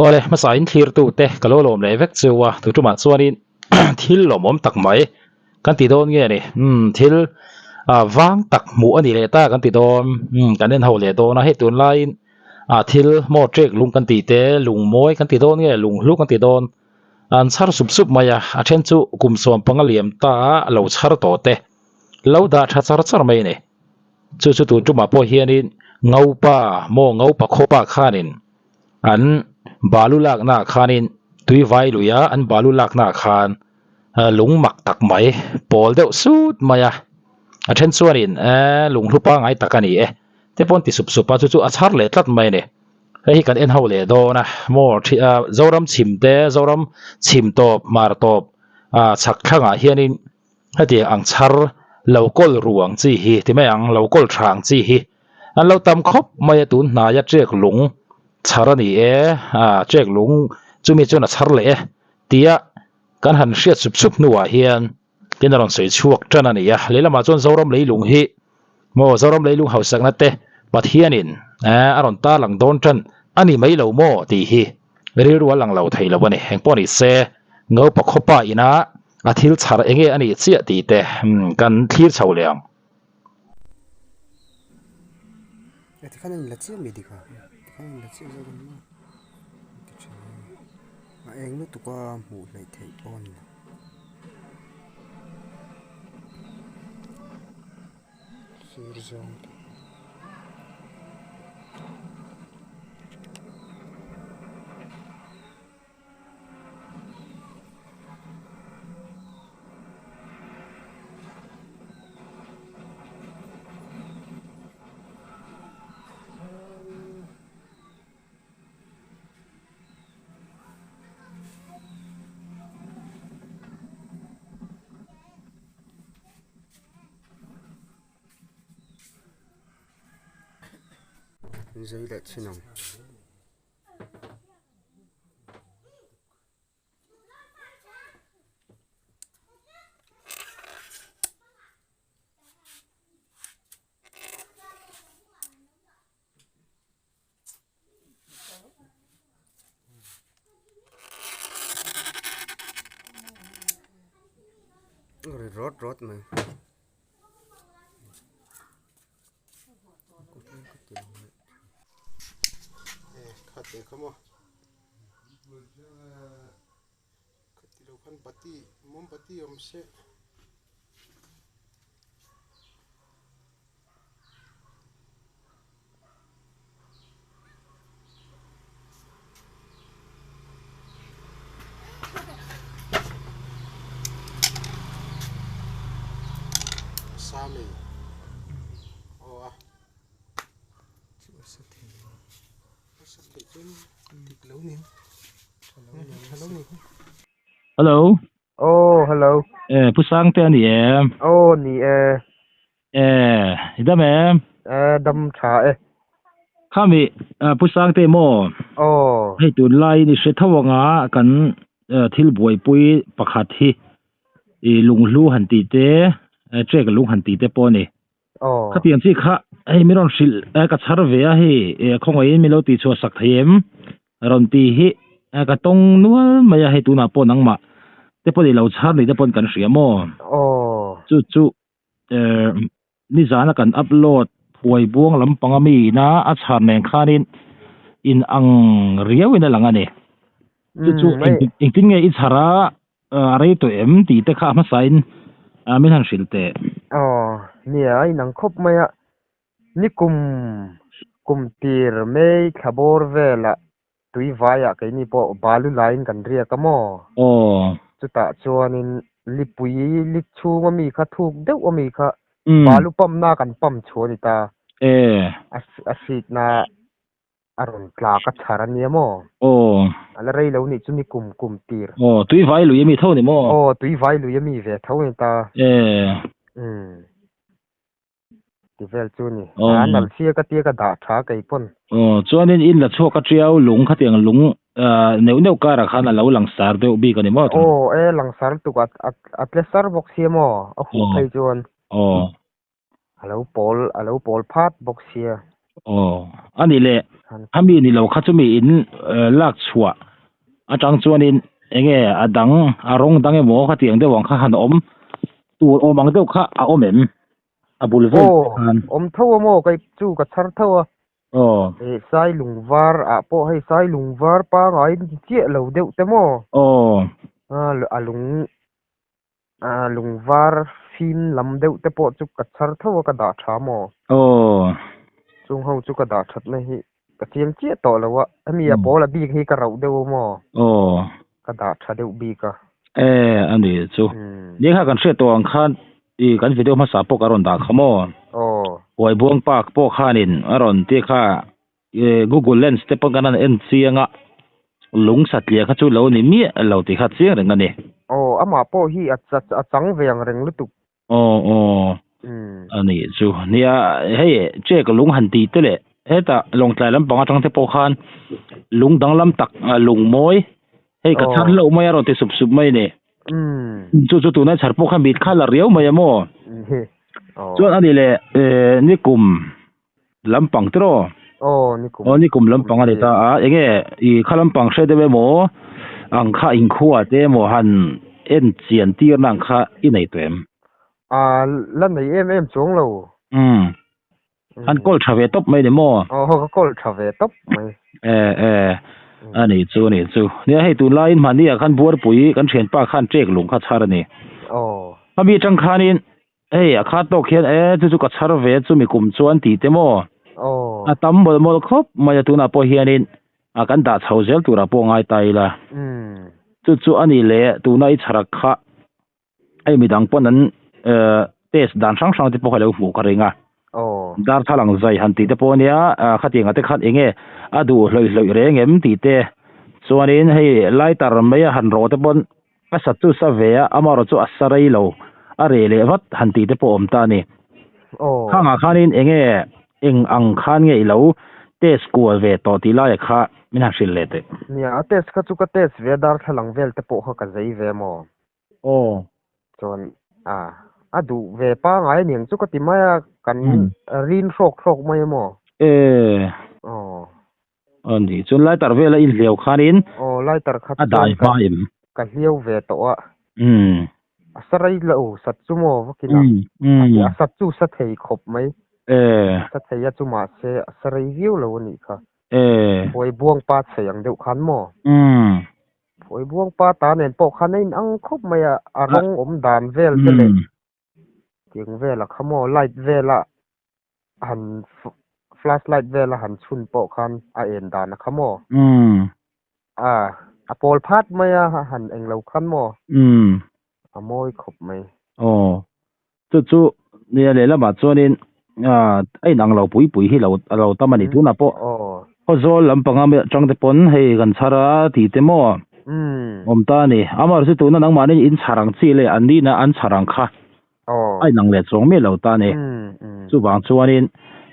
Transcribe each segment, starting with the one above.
Awle, hmasa in thlirtu te ka lo lawm leh vek cheu a, tu tumah chuanin thil lawmawm tak mai kan ti dawn nge ni? Umm thil ah vang tak hmuh a ni leh ta kan ti dawn, umm kan en ho leh dawn a, hei tunlaiin ah thil maw trek lung kan tih te, lung mawi kan ti dawn nge lung hlu kan ti dawn an chhar sup sup mai a, a then chu kum sawm panga liam ta a lo chhar tawh te lo dah tha char char mai a ni. Chu chu tun tumah pawh hianin Ngopa maw Ngopa khawpa khanin an balu laknaah khanin tui vai lui a, an balu laknaah khan lung mak tak mai pawl deuh sut mai a, a then chuanin eee lung hlu pangngai tak a ni e te pawh an ti sup sup a, chu chu a chhar leh tlat mai a ni. Hei hi kan en ho leh dawn a, maw Zoram chhim te Zoram chhim tawp hmar tawp ah chhak thlangah hianin Hetiang ang chhar lo kawl ru ang chi hi ti mai ang, lo kawl tha ang chi hi an lo tam khawp mai a, tun hnaia trek lung chhar a ni e, ah trek lung chumi chuan a chhar leh e tia kan han hriat sup sup hnuah hian tin a rawn sawi chhuak tan a ni a, lehlamah chuan Zoram leilung hi maw Zoram leilung hausakna te Pathianin a rawn tarlang dawn tan a ni mai lo maw tih hi rilru a lang lo thei lo a ni. Engpawh ni se, Ngopa khawpa ina a thil chhar enge a nih chiah tih te kan thlir chho leh ang. Tikhan a inla chiah mai dik a, tikhan a inla chiah zawk a ni maw ti thin a, a eng lutuk a hmuh hleih theih pawh a ni lo. Sir zawng te. Zai leh chin ang. Ri rawt rawt mai. Khate kha maw khati lo khan bati mombati awm se. Sami aw a sa thei chuan dik lo ni tha lo ni Hello Oh hello Eh Pu Sangte a ni em Oh ni e Eh, i dam em? Eh, dam tha e. Khami, Pu Sangte maw? Aw. Hei tunlaiin i hre tho anga kan thil buaipui pakhat hi i lunghlu han tih te, trek lung han tih te pawh a ni. Aw. Khatiang chi kha hei min rawn hrilh ka chhar ve a hei khawngaihin min lo tihchhuah sak thei em? Rawn tih hi ka tawng nual mai a hei tunah pawh nangmah te pawh i lo chhar ni te pawhin kan hria maw? Aw. Chu chu nizana kan upload phuai buang lampang ami ina a chhar nen khanin in ang riau in a lang a ni. Chu chu engtin nge i chhar a a rei tawh em tih te kha a hmasa in min han hrilh teh. Aw nia a inang khawp mai a, ni kum kum tir May thla bawr velah tui vaiah keini pawh balu laiin kan riak a maw? Aw. Chutah chuanin lipui li chhunga mi kha thuk deuh ami kha balu pump na kan pump chhuah a ni ta. E. A hritna a rawn tla ka chhar a nia maw? Aw. A la rei lo nih chu ni kum kum tir. Aw, tui vai lui ami tho ni maw? Aw, tui vai lui ami ve tho a ni ta. E. Umm. Ti vel chu ni. A nal sia ka tia ka dah tha kei pawn. Aw, chuanin in la chhuak a tiau lung khatiang lung neuh neuh karah khan a lo langsar deuh bik a ni maw? Aw, e langsar lutuk a a tle sar bawk sia maw a huh phei chuan. Aw. A lo pawl a lo pawl phat bawk sia. Aw a nih leh khami ni lo kha chumi in lak chhuah atang chuanin enge a dang a rawng dang emaw khatiang deuh ang kha han awm tur awm ang deuh kha a awm em? A bul vel Aw khan. awm tho a maw kei chu ka chhar tho a. Aw. Eh Sailung var ah pawh hei Sailung var pangai ni chiah lo deuh te maw? Aw. A lung A lung var fim lam deuh te pawh chu ka chhar tho a ka dah tha maw? Aw. Chung ho chu ka dah thatna hi ka chiang chiah tawh lo a, hemi a pawl a bik hi ka rauh deuh a maw? Aw. Ka dah tha deuh bik a. E a ni chu. Ni kha kan hriat tawh ang khan i kan video hmasa pawh ka rawn dah kha maw? Aw. Huaibuang park pawh khanin a rawn tih kha Google lens te pawh kan han en chiang a, lung satliah kha chu lo ni miah lo tih kha chiang reng a ni. Aw, amah pawh hi a a chang ve ang reng lutuk. Aw aw, a nih chu. Nia, hei check lung han tih te leh hetah Lawngtlai lampang atang te pawh khan lung danglam tak lung mawi hei ka chhar hlauh mai a rawn ti sup sup mai a ni. Chu chu tuna chhar pawh kha mit kha la riau mai a maw? Chuan a nih leh nikum Lampang tiraw? Aw, nikum. Aw, nikum lampang a ni ta a. Enge i kha lampang hre deuh emaw ang kha inkhua te emaw han en chian tirna ang kha i nei tawh em? A, la nei em em chuang lo. Umm. Han kawl tha ve tawp mai ni maw? Aw, ka kawl tha ve tawp mai. E, e, a nih chu, a nih chu. Nia hei tunlaiin mahni ah khan buarpui kan thianpa khan ṭek lung kha chhar a ni. Aw. Khami atang khanin Hei a khat tawk hian e chu chu ka chhar ve chumi kum chuan tih te maw? Aw. A tam mawlh mawlh khawp mai a tunah pawh hianin a kan dah chho zel turah pawh ngai ta ila. Chu chu a nih leh tuna i chharak kha hei midang pawn an test dan hrang hrang te pawh kha lo hmuh ka ring a. Aw. Darthlalang zai han tih te pawh ania khatiang ah te khan enge a duh hlawih hlawih reng em tih te chuanin hei lighter mai a han rawh te pawn A sat chu sa ve a, amaherawh chu a sa rei lo, a reh leh vat han tih te pawh awm ta a ni. Khangah khanin eng nge, eng ang khan nge i lo test kual ve tawh tih laia kha min han hrilh leh teh. Nia, a test kha chu ka test ve a, darthlalang vel te pawh kha ka zei ve maw? Aw. Chuan a, a duh ve pangai aniang chu ka ti mai a, kan rin hrawk hrawk mai a maw? E. Aw. A ni, chuan lighter vela i inhliau khanin Aw, lighter kha a dai chuan ka hma em? ka hliau ve tawh a. Umm. A sa rei lo, sat chu maw vakin a. Umm, umm. A sat chu sa thei khawp mai. E. A sa thei a chu mahse a sa rei viau lo a nih kha. E. Phuai buang pa chei ang deuh khan maw? Umm. Phuai buang pa ta nen pawh khan a inang khawp mai a, a rawng awm dan vel te leh tiang vel a kha maw light vela han flash light vela han chhun pawh khan a en dan a kha maw? Umm. A, a pawl phat mai a, a han eng lo khan maw? Umm. A mawi khawp mai. Aw. Chu chu nia lehlamah chuanin a inang lo pui pui hi lo a lo tam a ni. Tunah pawh Khawzawl lampanga mi atang te pawn hei kan chhar a tih te maw? Umm. Awm ta a ni. Amaherawhchu tuna nangmahni in chhar ang chi leh an nihna an chhar ang kha a inang leh chuang miah lo ta a ni. Chuvang chuanin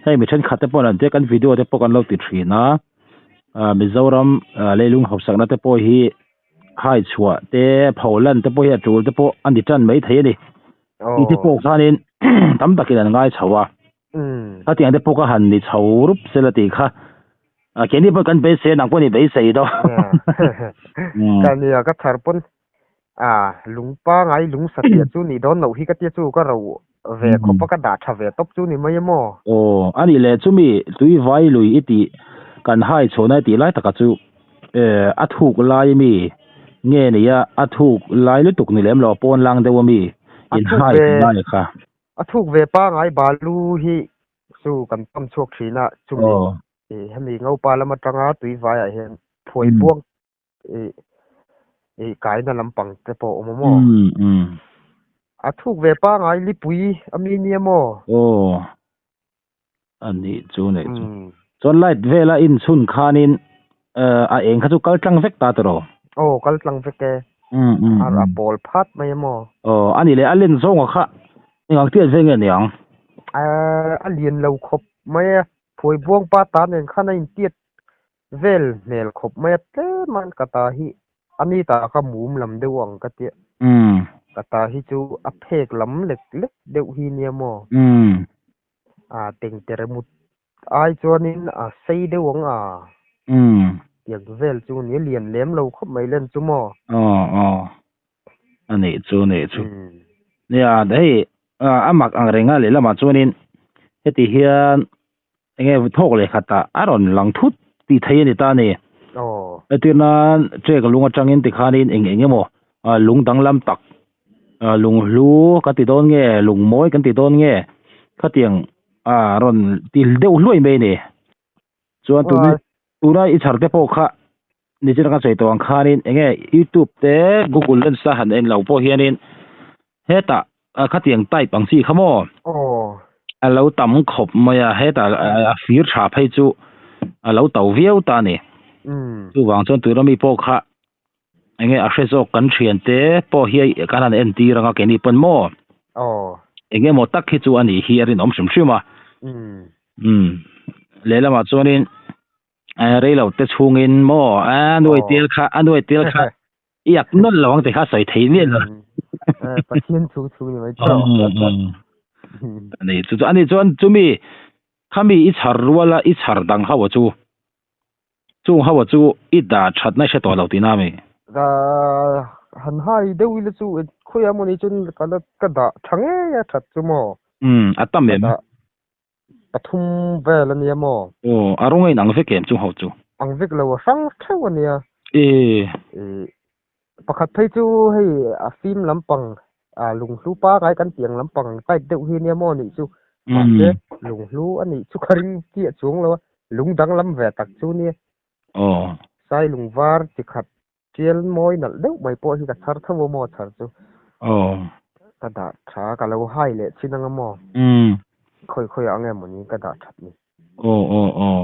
hei mi thenkhat te pawh an tia kan video te pawh kan lo ti thin a, Mizoram leilung hausakna te pawh hi hai chhuah te pholan te pawh hi a tul te pawh a ni tan mai thei a ni. Tih te pawh khanin tam takin an ngai chho a, khatiang te pawh kha han ni chho rup sela tih kha keini pawh kan beisei a nang pawh ni beisei dawn. Ka nia ka chhar pawn A, lung pangai lung satliah chu nih dawn loh hi ka tia chu ka ro ve khawp a, ka dah tha ve tawp chu ni mai emaw? Aw, a nih leh chumi tui vai lui i tih kan hai chhuahna i tih lai takah chu a thuk lai mi nge ni a, a thuk lai lutuk ni lem lo a pawn lang deuh a mi in hai tih lai kha. A thuk ve pangai balu hi chu kan pam chhuak thin a, chumi hemi ngopa lam atanga tui vaiah hian phuai buang ih ih kaina lampang te pawh a awm a maw? Umm umm. A thuk ve pangai lipui a mi nia maw? Aw a nih chu nih chu. Chuan light vela inchhun khanin a eng kha chu kal tlang vek ta tiraw? Aw kal tlang vek e. Umm umm. A pawl phat mai a maw? Aw a nih leh a len zawnga kha engang tiat ve nge niang? A lian lo khawp mai a, phuai buang pa ta nen khan a intiat Vel hmel khawp mai a tlem a ka ta hi a ni ta kha mum lam deuh ang ka tia. Ka ta hi chu a phek lam lek lek deuh hi nia maw? A tengtere mut Ai chuanin a sei deuh ang a. Tiang vel chu ni lian lem lo khawp mai len chu maw? Aw aw. A nih chu nih chu. Nia hei a mak ang reng a lehlamah chuanin heti hian enge thawk leh khatah a rawn lang thut tih theih a ni ta a ni. Aw. Entir nan trek lung atangin tikhanin eng eng emaw lung danglam tak lunghlu kan ti dawn nge lungmawi kan ti dawn nge khatiang a rawn ti deuh hluai mai a ni. Chuan tuna tuna i chhar te pawh kha nichin a kan sawi tawh ang khanin eng nge youtube te google lens a han en lo pawh hianin hetah khatiang type ang chi kha maw a lo tam khawp mai a hetah a fir tha phei chu a lo to viau ta a ni. Chuvang chuan tuna mi pawh kha eng nge a hre zawk kan thian te pawh hi kan han entir anga keini pawn maw eng emaw tak hi chu a nih hi a rinawm hrim hrim a umm lehlamah chuanin reilo te chhungin maw a nuai tel kha a nuai tel kha i ak nawlh lo ang tih kha a sawi thei miah lo Pathian thu thu ni mai chu ani chu chu ani chuan chumi khami i chhar ruala i chhar dang ho chu Chung ho chu i dah thatna i hre tawh lo tihna ami? Ka han hai deuh ila chu khawiah maw ni chuan ka la ka dah tha ngei a that chu maw? Umm a tam em? Ka dah pathum vel ania maw? Aw a rawng a inang vek em chung ho chu? Ang vek lo a hrang theuh ania. E. Ih pakhat phei chu hei a fim lampang ah lunghlu pangai kan tih ang lampang type deuh hi ania maw nih chu mahse lunghlu a nih chu ka ring chiah chuang lo a lung danglam ve tak chu nia sai lung var chi khat tial mawi nalh deuh mai pawh hi ka chhar tho a maw chhar chu ka dah tha ka lo hai leh chin anga maw khawi khawi ah nge mawni ka dah that ni. Aw aw aw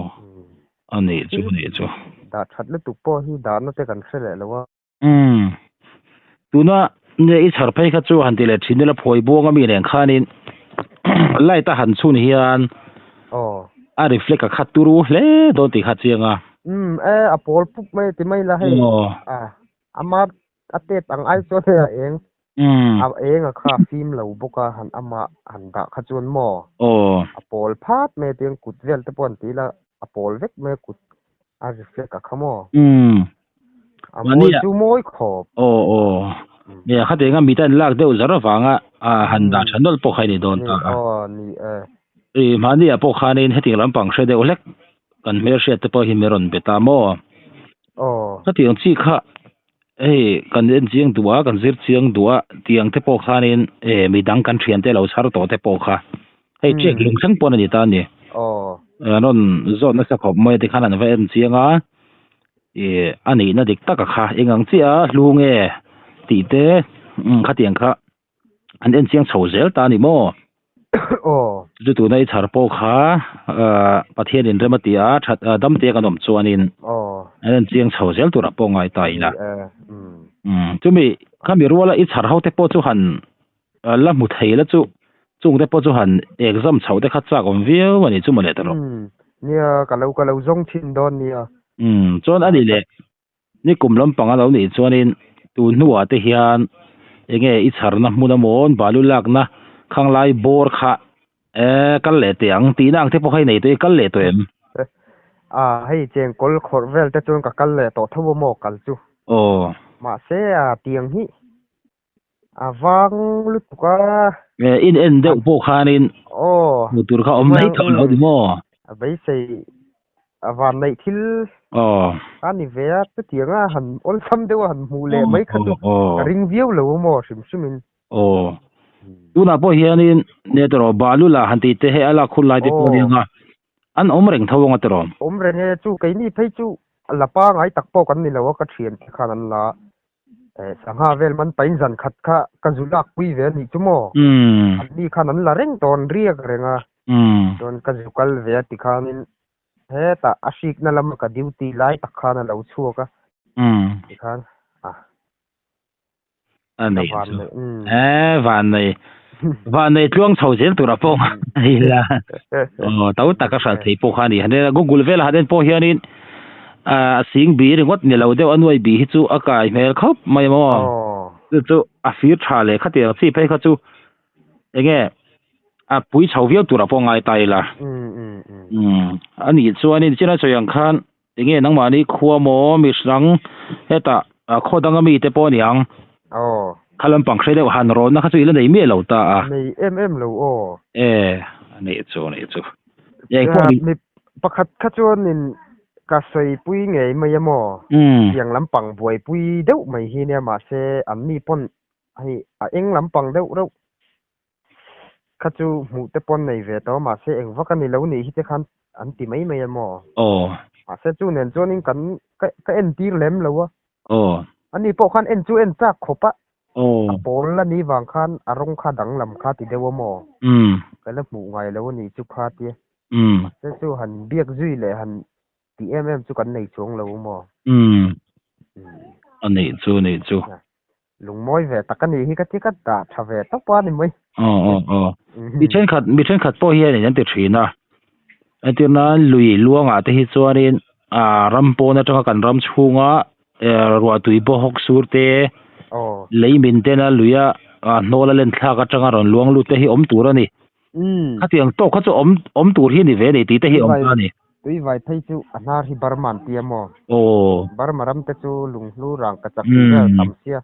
a nih chu a nih chu. Dah that lutuk pawh hi dahna te kan hre leh lo a. Umm. Tuna nge i chhar phei kha chu han ti leh thin ila phawi buang ami nen khanin light a han chhun hian a reflect a khat turu hle dawn tih kha a chiang a. Umm e a pawl pup mai ti mai la hei a ama a tet ang ai chuan hei a eng a eng a kha a fim lo bawk a han ama han dah kha chuan maw a pawl phat mai a tiang kut vel te pawh an ti ila a pawl vek mai a kut a reflect a kha maw? Umm. A mawi chu mawi khawp. Aw aw. Nia kha tianga mita an lak deuh zar avanga a han dah tha nawlh pawh kha i ni dawn ta a. Aw ni e. I mahni ah pawh khanin hetiang lampang hre deuh hlek kan hmelhriat te pawh hi min rawn be ta maw? Aw. Khatiang chi kha hei kan en chiang duh a kan zir chiang duh a tiang te pawh khanin e midang kan thian te lo chhar tawh te pawh kha hei check lung thleng pawn a ni ta a ni. Aw. An rawn zawt nasa khawp mai a tikhan an va en chiang a ih a nihna dik tak a kha eng ang chiah a hlu nge tih te khatiang kha an en chiang chho zel ta a ni maw? Aw. Chu tuna i chhar pawh kha ah Pathian in rem a ti a that dam te kan awm chuanin Aw. an en chiang chho zel turah pawh ngai ta ila. Ni e. Umm. Umm chumi khami ruala i chhar ho te pawh chu han la hmu thei la chu chung te pawh chu han exam chhoh te kha chak awm viau a ni chu mawle ta rawh. Umm nia ka lo ka lo zawng thin dawn nia. Umm chuan a ni leh nikum lampang a lo nih chuanin tun hnuah te hian enge i chharna hmun amawn balu lakna khanglai bawr kha eh kal leh teh ang tihna ang te pawh kha i nei tawh i kal leh tawh em? A hei chengkawl khawrh vel te chuan ka kal leh tawh tho a maw kal chu. Aw. Mahse a tiang hi A vang lutuk a. Eh, in en deuh pawh khanin Aw. hmuh tur kha awm mai tho lo ni maw? A beisei a van neih thil Aw. a ni ve a, chutiang a han awlsam deuh a han hmuh leh mai kha chu ka ring viau lo maw hrim hrim in. Aw. Tunah pawh hianin ne tawh balu lah han tih te hei a lak hun lai te pawh aniang a, an awm reng tho ang a tawh. Awm reng e, chu keini phei chu la pangai tak pawh kan ni lo a, ka thiante khan an la Sangha vel man pain zan khat kha ka zu lak pui ve a nih chu maw? An ni khan an la reng tawh an riak reng a, chuan ka zu kal ve a ti khanin hetah a hrikna lama ka duty lai tak khan a lo chhuak a ti khan a A nei chu e van nei van nei tluang chho zel tur a pawh hei la aw to tak a hral thei pawh kha a ni Google velah han en pawh hianin A sing bi ringawt ni lo deuh a nuai bi hi chu a kai hmel khawp mai maw? Chu chu a fir tha leh khatiang chi phei kha chu enge A pui chho viau turah pawh ngai ta ila. Umm a nih chuanin china sawi ang khan enge nangmahni khua maw mi hrang hetah khaw danga mite pawh a ni ang. Aw. Kha lampang hre deuh han rawnna kha chu i la nei miah lo ta a. Nei em em lo aw. E a nih chu a nih chu. Eng pawh ni. Mi pakhat kha chuanin ka sawipui ngei mai a maw. Tiang lampang buaipui deuh mai hi nia mahse anni pawn hei a eng lampang deuh reuh. Kha chu hmuh te pawn nei ve tawh mahse eng vak a ni lo nih hi te khan an ti mai mai a maw? Aw. Mahse chu nen chuanin kan ka ka entir lem lo a. Aw. Ani pawh khan en chu en chak khawp a. Aw. A pawl la ni vang khan a rawng kha danglam kha ti deuh a maw? Umm. Ka la hmuh ngai lo a nih chu kha tia. Umm. Mahse chu han biak zui leh han tih em em chu kan nei chuang lo a maw? Umm. A nih chu a nih chu. Lungmawi ve tak a nih hi ka ti ka dah tha ve tawp a ni mai. Aw aw aw. Mi thenkhat mi thenkhat pawh hianin an ti thin a. Entir nan lui luangah te hi chuanin ah ram pawn atanga kan ram chhunga ruahtui pawh hawk sur te lei min tena luia hnawl a len thlak atanga rawn luang lut te hi awm tur a ni. Khatiang tawk kha chu awm awm tur hi a ni ve a ni tih te hi awm ta a ni. Tui vai phei chu a hnar hi Burma an ti a maw? Aw. Burma ram te chu lunghlu rang ka chak tih vel tam sia.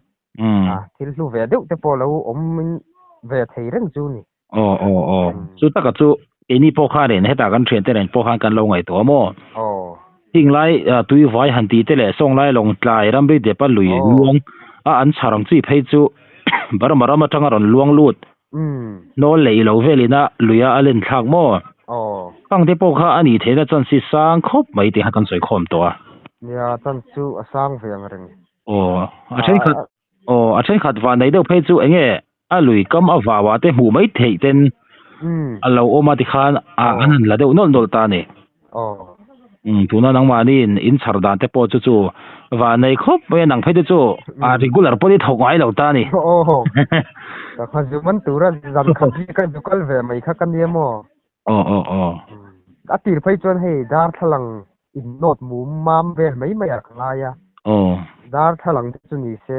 A thil hlu ve deuh te pawh lo awm in ve thei reng chu ni. Aw aw aw. Chu taka chu keini pawh khanin hetah kan thiante nen pawh khan kan lo ngaihtuah a maw? Aw. Hing lai tui vai han tih te leh sawng lai lawng tlai ramri depa lui luang a an chhar ang chi phei chu Burma ram atanga rawn luang lut Hnawl leh ilo velin a luia a len thlak maw? Aw. Kangte pawh kha a nih theihna chance hi sang khawp mai tih kha kan sawi khawm tawh a. Nia, chance chu a sang ve ang reng. Aw, a thenkhat, aw, a thenkhat van nei deuh phei chu enge a lui kam a vau ah te hmuh mai theih ten a lo awm a tikhan a an han la deuh nawlh nawlh ta a ni. Aw. Umm tuna nangmahniin in chhar dan te pawh chu chu vanei khawp mai a nang phei te chu a regular pawh hi thawk ngai lo ta a ni. Aw. Ka kha zu man tura zan khat hi ka zu kal ve mai kha ka nia maw? Aw aw aw. A tir phei chuan hei darthlalang in nawt mum mam vel mai mai ah ka ngai a. Aw. Darthlalang te chu ni se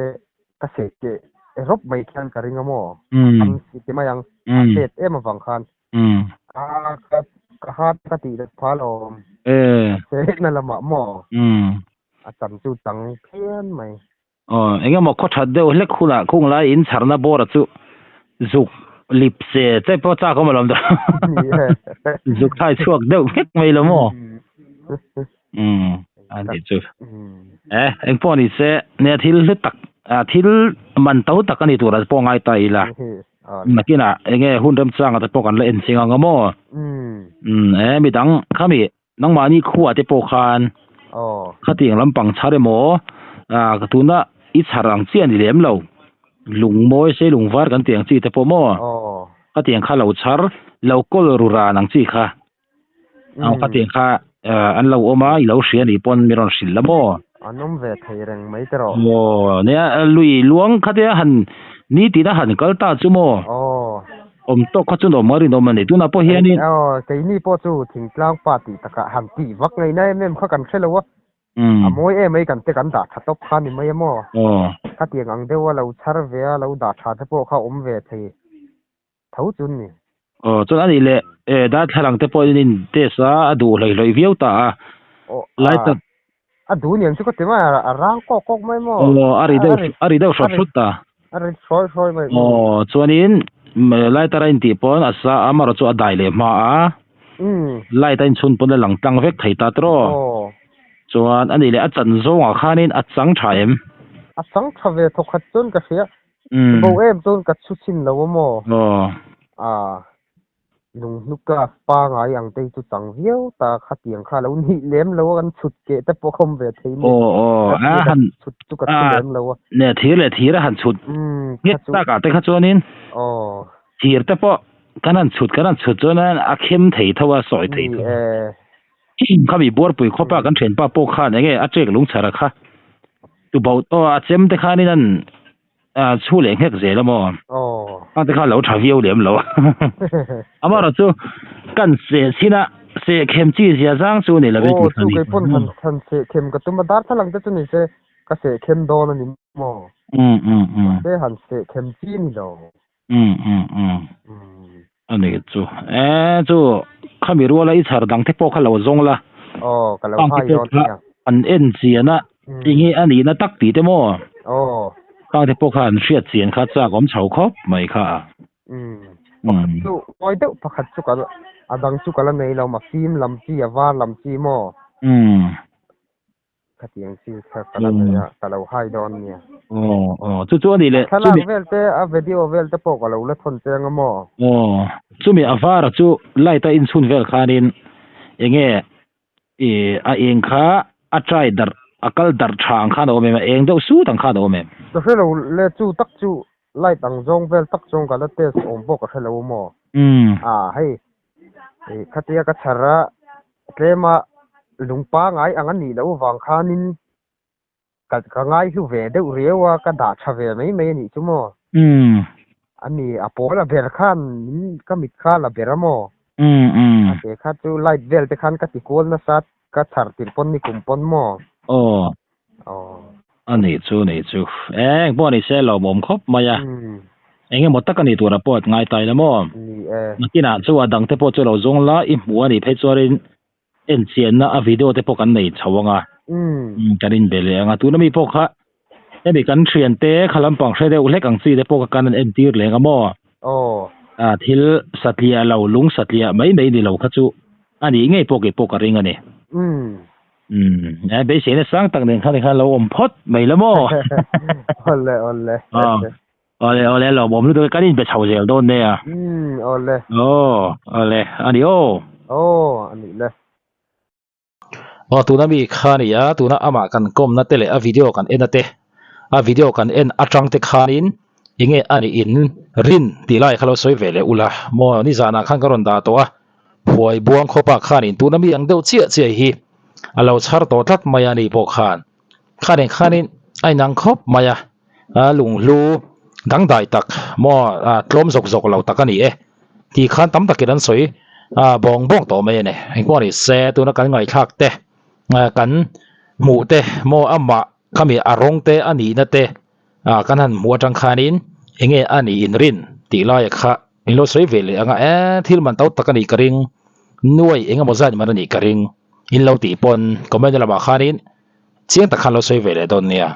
ka seh keh rawp mai khian ka ring a maw? An ti mai ang. A chet em avang khan. Umm. A ka ka hat ka tih that phal awm. E. A sehna lamah maw? Umm. A cham chu chang phian mai. Aw, eng emaw khaw that deuh hlek hunah khung lai in chharna bawra chu zuk lip se che pawh chak awm alawm dawn. Zuk thai chhuak deuh vek mai lo maw? Umm, a nih chu. E, eng pawh ni se, nia thil hlu tak, thil man to tak a ni tur a pawh ngai ta ila. Nakinah enge hun remchanga te pawh kan la en ching ang a maw? Umm, e, midang khami nangmahni khuah te pawh khan khatiang lampang chhar emaw, tuna i chhar ang chiah a ni lem lo, lungmawi sei lungvar kan tih ang chi te pawh maw? Khatiang kha lo chhar, lo kawl ru ran ang chi kha. Ang khatiang kha an lo awm a, i lo hria nih pawn mi rawn hrilh la maw? An awm ve thei reng mai te rawh. Aw, nia lui luang khatia han nitin a han kal ta chu maw? Aw. Awm tawk kha chu nuam a rinawm a ni. Tunah pawh hianin. Aw, keini pawh chu thingtlang pa tih takah han tih vak ngaihna em em kha kan hre lo a. A mawi em mai kan te kan dah tha tawp kha ni mai a maw? Aw. Khatiang ang deuha lo chhar ve a, lo dah tha te pawh kha awm ve thei. tho chu ni. Aw chuan a nih leh e darthlalang te pawhin in test a a duh hlei hlei viau ta a. Aw Lai tak. A duh niang chu ka ti mai a a rang kawk kawk mai maw. Aw a ri deuh a ri deuh hrawt hrawt ta. A ri hrawi hrawi mai. Aw chuanin lighter a intih pawn a sa a amaherawh chu a dai leh hma a. Light a inchhun pawn a lang tlang vek thei ta tawh. Aw. Chuan a nih leh a chan zawngah khanin a chang tha em? A chang tha ve thawkhat chuan ka hria. Bo em chuan ka chhu chhin lo a maw? Aw. A lunghnuk class pangai ang te hi chu chang viau ta khatiang kha lo nih lem lo a kan chhut keh te pawh khawm ve thei ni. Aw aw a han chhut chu ka chhu lem lo a. Ne thir leh thir a han chhut nghet tak ah te kha chuanin Aw. Thir te pawh kan han chhut kan han chhut chuan a khem thei tho a sawi thei tho. Khami buarpui khawpa kan thianpa pawh khan enge a ṭek lungchhara kha tuboh aw a chem te khanin an chhu leh nghek zel a maw? Khang te kha lo tha viau lem lo. Amaherawh chu kan seh chhin a, seh khem chi zia zang chu ni lovin tih kha ni. Aw chu kei pawn han han seh khem ka tum a, darthlalang te chu ni se ka seh khem dawn a ni maw? Mahse han seh khem chi ni lo. Um um um. A ni chu. E chu khami ruala i chhar dang te pawh kha lo zawng la. Aw ka lo Khang te hai pawh dawn kha nia. an en chian a enge a nihna tak tih te maw? Aw. Khang te pawh kha an hriat chian kha chak awm chho khawp mai kha. Umm. Pakhat chu ngawi deuh pakhat chu ka a dang chu ka la nei lo ma fim lam chi a var lam chi maw? Umm. Khatiang chi kha ka la nei a, ka lo hai dawn nia. Aw aw chu chu a nih leh. A thlalak vel te a video vel te pawh ka lo la thawn chiang a maw? Aw chumi a var chu light a inchhun vel khanin enge ih a eng kha a try darh a kal darh tha ang khan a awm em a eng deuh sut ang khan a awm em? Ka hre lo le chu tak chu light ang zawng vel tak chuan ka la test awm pawh ka hre lo a maw? A hei ih khatia ka chhar a Tlema lung pangai ang a nih loh vang khanin ka ka ngaihlu ve deuh riau a, ka dah tha ve mai mai a nih chu maw? Umm. A ni, a pawl a ber khan min ka mit kha la ber a maw? Umm umm. A ke kha chu light vel te khan ka ti kual nasa ka chhar tirh pawn ni kum pawn maw? Aw. Aw. A nih chu nih chu. Eng pawh ni se lawmawm khawp mai a. Eng emaw tak a nih turah pawh ngai tai la maw? Ni e. Nakinah chu a dangte pawh chu lo zawng la, i hmuh a nih phei chuanin enchianna a video te pawh kan nei chho ang a. Kan inbe leh ang a. Tuna mi pawh kha hemi kan thiante kha lampang hre deuh hlek ang chi te pawh kha kan entir leng a maw? Aw. A thil satliah lo, lung satliah mai mai ni lo kha chu a nih ngei pawh kei pawh ka ring a ni. Umm eh beiseina sang tak nen khan khan lo awm phawt mai la maw? Awle awle. Aw awle awle lawmawm lutuk e kan inbe chho zel dawn nia. Umm awle. Aw awle a ni aw. Aw a nih le. Aw tuna mi kha ni a tuna amah kan kawmna te leh a video kan en a te a video kan en atang te khanin enge a nih in rin tih lai kha lo sawi ve leh ula maw nizanah khan ka rawn dah tawh a. Phuai buang khawpa khanin tuna mi ang deuh chiah chiah hi a lo chhar tawh tlat mai a ni pawh khan khanin khanin a inang khawp mai a a lunghlu dangdai tak maw a tlawm zawk zawk lo tak a ni e tih khan tam takin an sawi a bawng bawng tawh mai a ni engpawh a ni se tuna kan ngaihthlak te kan hmuh te maw amah khami a rawng te a nihna te ah kan han hmuh atang khanin enge a nih inrin tih laia kha min lo sawi ve leh ang a eh thil man to tak a nih ka ring nuai eng emaw zat man a nih ka ring in lo tih pawn comment lamah khanin chiang tak khan lo sawi ve leh dawn nia.